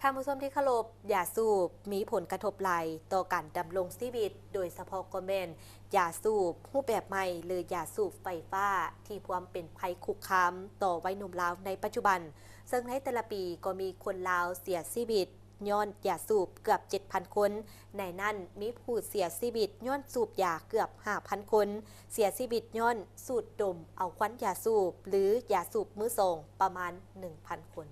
ທ່ານຜູ້ຊົມທີ່ເຄົາລົບ, ຢາສູບມີຜົນກະທົບຫຼາຍຕໍ່ການດຳລົງຊີວິດ, ໂດຍສະເພາະກໍແມ່ນຢາສູບຮູບແບບໃໝ່ ຫຼື ຢາສູບໄຟຟ້າ ທີ່ຄວາມເປັນໄພຄຸກຄາມຕໍ່ໄວໜຸ່ມລາວໃນປັດຈຸບັນ, ເຊິ່ງໃນແຕ່ລະປີກໍມີຄົນລາວເສຍຊີວິດຍ້ອນຢາສູບເກືອບເຈັດພັນຄົນ, ໃນນັ້ນມີຜູ້ເສຍຊີວິດຍ້ອນສູບຢາເກືອບຫ້າພັນຄົນ, ເສຍຊີວິດຍ້ອນສູດດົມເອົາຄວັນຢາສູບ ຫຼື ຢາສູບມືສອງປະມານໜຶ່ງພັນຄົນ.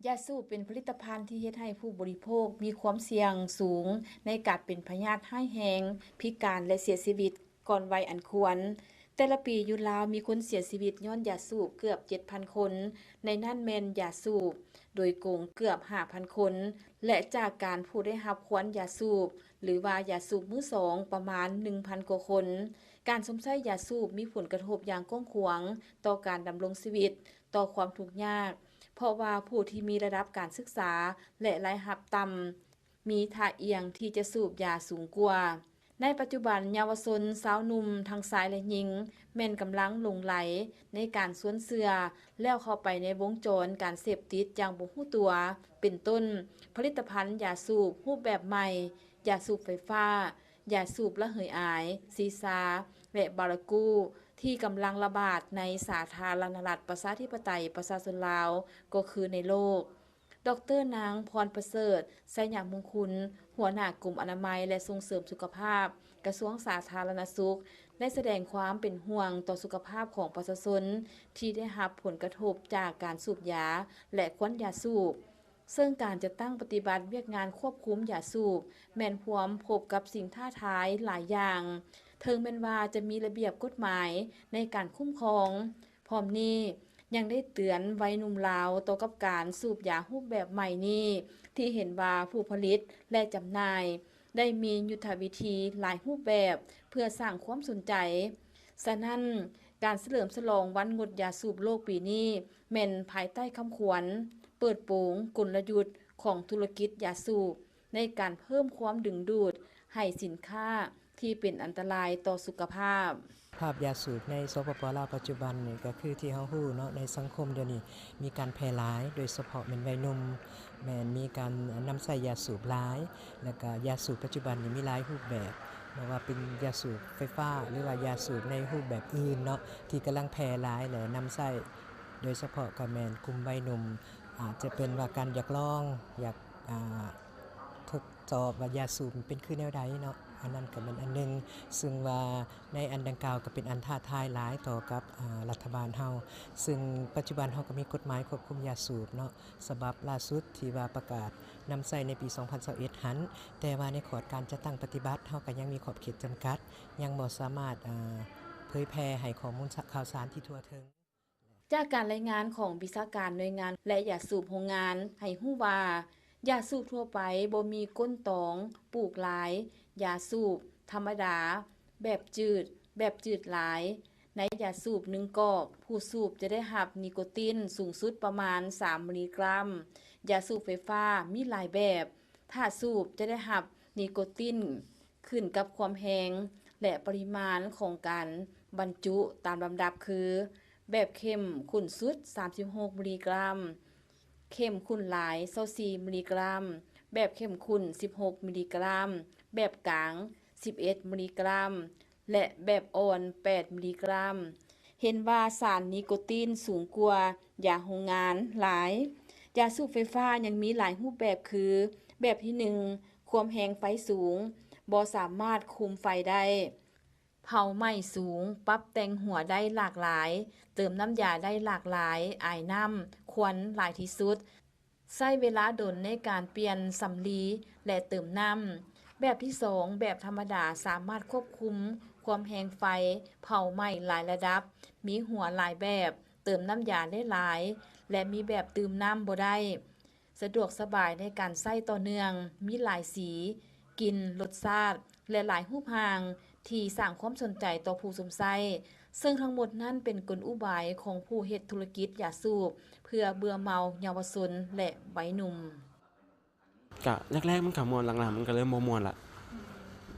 ຢາສູບເປັນຜະລິດຕະພັນທີ່ເຮັດໃຫ້ຜູ້ບໍລິໂພກມີຄວາມສ່ຽງສູງໃນການເປັນພະຍາດຮ້າຍແຮງ, ພິການ ແລະ ເສຍຊີວິດກ່ອນໄວອັນຄວນ. ແຕ່ລະປີຢູ່ລາວມີຄົນເສຍຊີວິດຍ້ອນຢາສູບເກືອບເຈັດພັນຄົນ, ໃນນັ້ນແມ່ນຢາສູບໂດຍກົງເກືອບຫ້າພັນຄົນ ແລະ ຈາກການຜູ້ໄດ້ຮັບຄວັນຢາສູບ ຫຼືວ່າຢາສູບມືສອງປະມານໜຶ່ງພັນກວ່າຄົນ. ການສຸມໃຊ້ຢາສູບມີຜົນກະທົບຢ່າງກວ້າງຂວາງຕໍ່ການດຳລົງຊີວິດ, ຕໍ່ຄວາມທຸກຍາກ, ເພາະວ່າຜູ້ທີ່ມີລະດັບການສຶກສາ ແລະ ລາຍຮັບຕ່ຳ ມີທ່າອ່ຽງທີ່ຈະສູບຢາສູງກວ່າ. ໃນປັດຈຸບັນ, ເຍົາວະຊົນຊາວໜຸ່ມທັງຊາຍ ແລະ ຍິງ ແມ່ນກຳລັງຫຼົງໄຫຼໃນການຊວນເຊື່ອ ແລ້ວເຂົ້າໄປໃນວົງຈອນການເສບຕິດຢ່າງບໍ່ຮູ້ຕົວ, ເປັນຕົ້ນ ຜະລິດຕະພັນຢາສູບຮູບແບບໃໝ່, ຢາສູບໄຟຟ້າ, ຢາສູບລະເຫີຍອາຍ, ຊີຊາ ແລະ ບາລາກູ ທີ່ກຳລັງລະບາດໃນສາທາລະນະລັດ ປະຊາທິປະໄຕ ປະຊາຊົນລາວ ກໍຄືໃນໂລກ. ດອກເຕີ ນາງ ພອນປະເສີດ ໄຊຍະມຸງຄຸນ ຫົວໜ້າກົມອະນາໄມ ແລະ ສົ່ງເສີມສຸຂະພາບ ກະຊວງສາທາລະນະສຸກ ໄດ້ສະແດງຄວາມເປັນຫ່ວງຕໍ່ສຸຂະພາບຂອງປະຊາຊົນທີ່ໄດ້ຮັບຜົນກະທົບຈາກການສູບຢາ ແລະ ຄວັນຢາສູບ, ເຊິ່ງການຈັດຕັ້ງປະຕິບັດວຽກງານຄວບຄຸມຢາສູບ ແມ່ນພວມພົບກັບສິ່ງທ້າທາຍຫຼາຍຢ່າງ, ເຖິງແມ່ນວ່າຈະມີລະບຽບກົດໝາຍໃນການຄຸ້ມຄອງ, ພ້ອມນີ້ຍັງໄດ້ເຕືອນໄວໜຸ່ມລາວຕໍ່ກັບການສູບຢາຮູບແບບໃໝ່ນີ້ ທີ່ເຫັນວ່າຜູ້ຜະລິດ ແລະ ຈຳໜ່າຍໄດ້ມີຍຸດທະວິທີຫຼາຍຮູບແບບເພື່ອສ້າງຄວາມສົນໃຈ. ສະນັ້ນ, ການສະເຫຼີມສະຫຼອງວັນງົດຢາສູບໂລກປີນີ້ ແມ່ນພາຍໃຕ້ຄຳຂວັນ ເປີດໂປງກົນລະຍຸດຂອງທຸລະກິດຢາສູບ ໃນການເພີ່ມຄວາມດຶງດູດໃຫ້ສິນຄ້າທີ່ເປັນອັນຕະລາຍຕໍ່ສຸຂະພາບ. ພາບຢາສູບໃນ ສປປ ລາວ ປັດຈຸບັນນີ້ ກໍຄືທີ່ເຮົາຮູ້ເນາະ, ໃນສັງຄົມດຽວນີ້ມີການແຜ່ຫຼາຍ, ໂດຍສະເພາະແມ່ນໄວໜຸ່ມ ແມ່ນມີການນຳໃຊ້ຢາສູບຫຼາຍ, ແລ້ວກະຢາສູບປັດຈຸບັນນີ້ມີຫຼາຍຮູບແບບ, ບໍ່ວ່າເປັນຢາສູບໄຟຟ້າ ຫຼືວ່າຢາສູບໃນຮູບແບບອື່ນເນາະ ທີ່ກຳລັງແຜ່ຫຼາຍ ແລະ ນຳໃຊ້ ໂດຍສະເພາະກໍແມ່ນກຸ່ມໄວໜຸ່ມ, ອາດຈະເປັນວ່າການຢາກລອງ, ຢາກ ອາ ທົດສອບວ່າຢາສູບເປັນຄືແນວໃດເນາະ, ອັນນັ້ນກໍແມ່ນອັນໜຶ່ງ, ຊຶ່ງວ່າໃນອັນດັ່ງກ່າວກໍເປັນອັນທ້າທາຍຫຼາຍຕໍ່ກັບ ອາ ລັດຖະບານເຮົາ, ຊຶ່ງປັດຈຸບັນເຮົາກໍມີກົດໝາຍຄວບຄຸມຢາສູບເນາະ ສະບັບລ່າສຸດທີ່ວ່າປະກາດນຳໃຊ້ໃນປີສອງພັນຊາວເອັດຫັ້ນ, ແຕ່ວ່າໃນຂອດການຈັດຕັ້ງປະຕິບັດ ເຮົາກໍຍັງມີຂອບເຂດຈຳກັດ, ຍັງບໍ່ສາມາດ ອາ ເຜີຍແຜ່ໃຫ້ຂໍ້ມູນ ສ- ຂ່າວສານທີ່ທົ່ວເຖິງ. ຈາກການລາຍງານຂອງວິຊາການໜ່ວຍງານ ແລະ ຢາສູບໂຮງງານ ໃຫ້ຮູ້ວ່າ ຢາສູບທົ່ວໄປບໍ່ມີກົ້ນຕອງປູກຫຼາຍ, ຢາສູບທຳມະດາ ແບບຈືດ, ແບບຈືດຫຼາຍ. ໃນຢາສູບໜຶ່ງກອກ, ຜູ້ສູບຈະໄດ້ຮັບນີໂກຕິນສູງສຸດປະມານສາມມິລລີກຣາມ. ຢາສູບໄຟຟ້າມີຫຼາຍແບບ, ຖ້າສູບຈະໄດ້ຮັບນີໂກຕິນ ຂຶ້ນກັບຄວາມແຮງ ແລະ ປະລິມານຂອງການບັນຈຸຕາມລຳດັບຄື ແບບເຂັ້ມຂຸ້ນສຸດສາມສິບຫົກມິລລີກຣາມ, ເຂັ້ມຂຸ້ນຫຼາຍຊາວສີ່ມິລລີກຣາມ, ແບບເຂັ້ມຂຸ້ນສິບຫົກມິລລີກຣາມ, ແບບກາງສິບເອັດມິລລີກຣາມ ແລະ ແບບອ່ອນແປດມິລລີກຣາມ. ເຫັນວ່າສານນີໂກຕິນສູງກວ່າຢາໂຮງງານຫຼາຍ. ຢາສູບໄຟຟ້າຍັງມີຫຼາຍຮູບແບບຄື ແບບທີໜຶ່ງ ຄວາມແຮງໄຟສູງ, ບໍ່ສາມາດຄຸມໄຟໄດ້, ເຜົາໄໝ້ສູງ, ປັບແຕ່ງຫົວໄດ້ຫຼາກຫຼາຍ, ເຕີມນ້ຳຢາໄດ້ຫຼາກຫຼາຍ, ອາຍນ້ຳ, ຄວັນຫຼາຍທີ່ສຸດ. ໃຊ້ເວລາດົນໃນການປ່ຽນສຳລີ ແລະ ເຕີມນ້ຳ. ແບບທີສອງ ແບບທຳມະດາ ສາມາດຄວບຄຸມຄວາມແຮງໄຟ, ເຜົາໄໝ້ຫຼາຍລະດັບ, ມີຫົວຫຼາຍແບບ, ເຕີມນ້ຳຢາໄດ້ຫຼາຍ ແລະ ມີແບບຕື່ມນ້ຳບໍ່ໄດ້. ສະດວກສະບາຍໃນການໃຊ້ຕໍ່ເນື່ອງ, ມີຫຼາຍສີ, ກິ່ນ, ລົດຊາດ ແລະ ຫຼາຍຮູບຮ່າງ ທີ່ສ້າງຄວາມສົນໃຈຕໍ່ຜູ້ຊົມໃຊ້, ເຊິ່ງທັງໝົດນັ້ນເປັນກົນອຸບາຍຂອງຜູ້ເຮັດທຸລະກິດຢາສູບ ເພື່ອເບື່ອເມົາເຍົາວະຊົນ ແລະ ໄວໜຸ່ມ. ກະແລກໆມັນກະມ່ວນ, ຫຼັງໆມັນກະເລີ່ມບໍ່ມ່ວນລະ.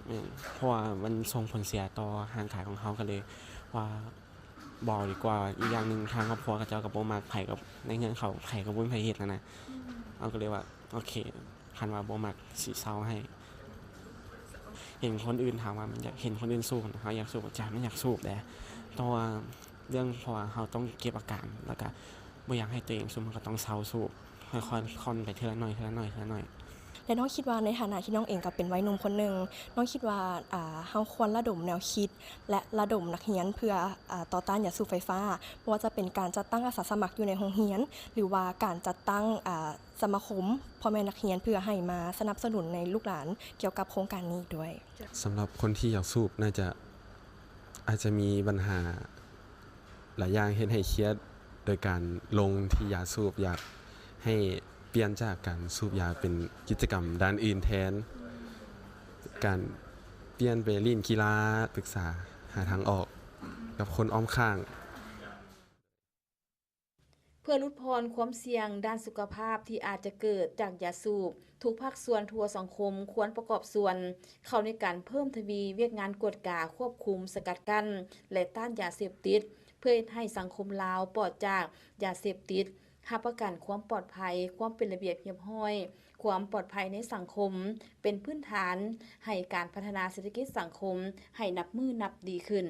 ແມ່ນ, ເພາະວ່າມັນສົ່ງຜົນເສຍຕໍ່ຮ່າງກາຍຂອງເຮົາ, ກະເລີຍວ່າ ບໍ່ດີກວ່າ. ອີກຢ່າງໜຶ່ງ ທາງຄອບຄົວເຂົາເຈົ້າກໍບໍ່ມັກໃຜ ກັບໃນເຮືອນເຂົາໃຜກໍບໍ່ມີໃຜເຮັດຫັ້ນນະ. ເຮົາກໍເລີຍວ່າ ໂອເຄ ຄັນວ່າບໍ່ມັກ ຊິເຊົາໃຫ້. ເຫັນຄົນອື່ນ ຖາມວ່າມັນຢາກເຫັນຄົນອື່ນສູບ ເຮົາຢາກສູບ ຈະມັນຢາກສູບແດ່ ເພາະວ່າເລື່ອງ ເພາະວ່າເຮົາຕ້ອງເກັບອາການ ແລ້ວກະບໍ່ຢາກໃຫ້ຕົວເອງສູບ ເຮົາກໍຕ້ອງເຊົາສູບ ຄ່ອຍໆ ຜ່ອນໄປເທື່ອລະໜ້ອຍ ເທື່ອລະໜ້ອຍ ເທື່ອລະໜ້ອຍ. ແລະ ນ້ອງຄິດວ່າໃນຖານະທີ່ນ້ອງເອງກໍເປັນໄວໜຸ່ມຄົນໜຶ່ງ ນ້ອງຄິດວ່າ ອ່າ ເຮົາຄວນລະດົມແນວຄິດ ແລະ ລະດົມນັກຮຽນເພື່ອ ອ່າ ຕໍ່ຕ້ານຢາສູບໄຟຟ້າ, ບໍ່ວ່າຈະເປັນການຈັດຕັ້ງອາສາສະໝັກຢູ່ໃນໂຮງຮຽນ ຫຼືວ່າການຈັດຕັ້ງ ອ່າ ສະມາຄົມພໍ່ແມ່ນັກຮຽນ ເພື່ອໃຫ້ມາສະໜັບສະໜູນໃນລູກຫຼານກ່ຽວກັບໂຄງການນີ້ອີກດ້ວຍ. ສຳລັບຄົນທີ່ຢາກສູບ ໜ້າຈະ ອາດຈະມີບັນຫາຫຼາຍຢ່າງເຮັດໃຫ້ຄຽດ ໂດຍການລົງທີ່ຢາສູບ, ຢາກໃຫ້ປ່ຽນຈາກການສູບຢາເປັນກິດຈະກຳດ້ານອື່ນແທນ, ການປ່ຽນໄປຫຼິ້ນກິລາ, ປຶກສາຫາທາງອອກກັບຄົນອ້ອມຂ້າງ. ເພື່ອຫຼຸດຜ່ອນຄວາມສ່ຽງດ້ານສຸຂະພາບທີ່ອາດຈະເກີດຈາກຢາສູບ, ທຸກພາກສ່ວນທົ່ວສັງຄົມຄວນປະກອບສ່ວນເຂົ້າໃນການເພີ່ມທະວີວຽກງານກວດກາ, ຄວບຄຸມ, ສະກັດກັ້ນ ແລະ ຕ້ານຢາເສບຕິດ, ເພື່ອເຮັດໃຫ້ສັງຄົມລາວປອດຈາກຢາເສບຕິດ, ຮັບປະກັນຄວາມປອດໄພ, ຄວາມເປັນລະບຽບຮຽບຮ້ອຍ, ຄວາມປອດໄພໃນສັງຄົມ ເປັນພື້ນຖານໃຫ້ການພັດທະນາເສດຖະກິດສັງຄົມໃຫ້ນັບມື້ນັບດີຂຶ້ນ.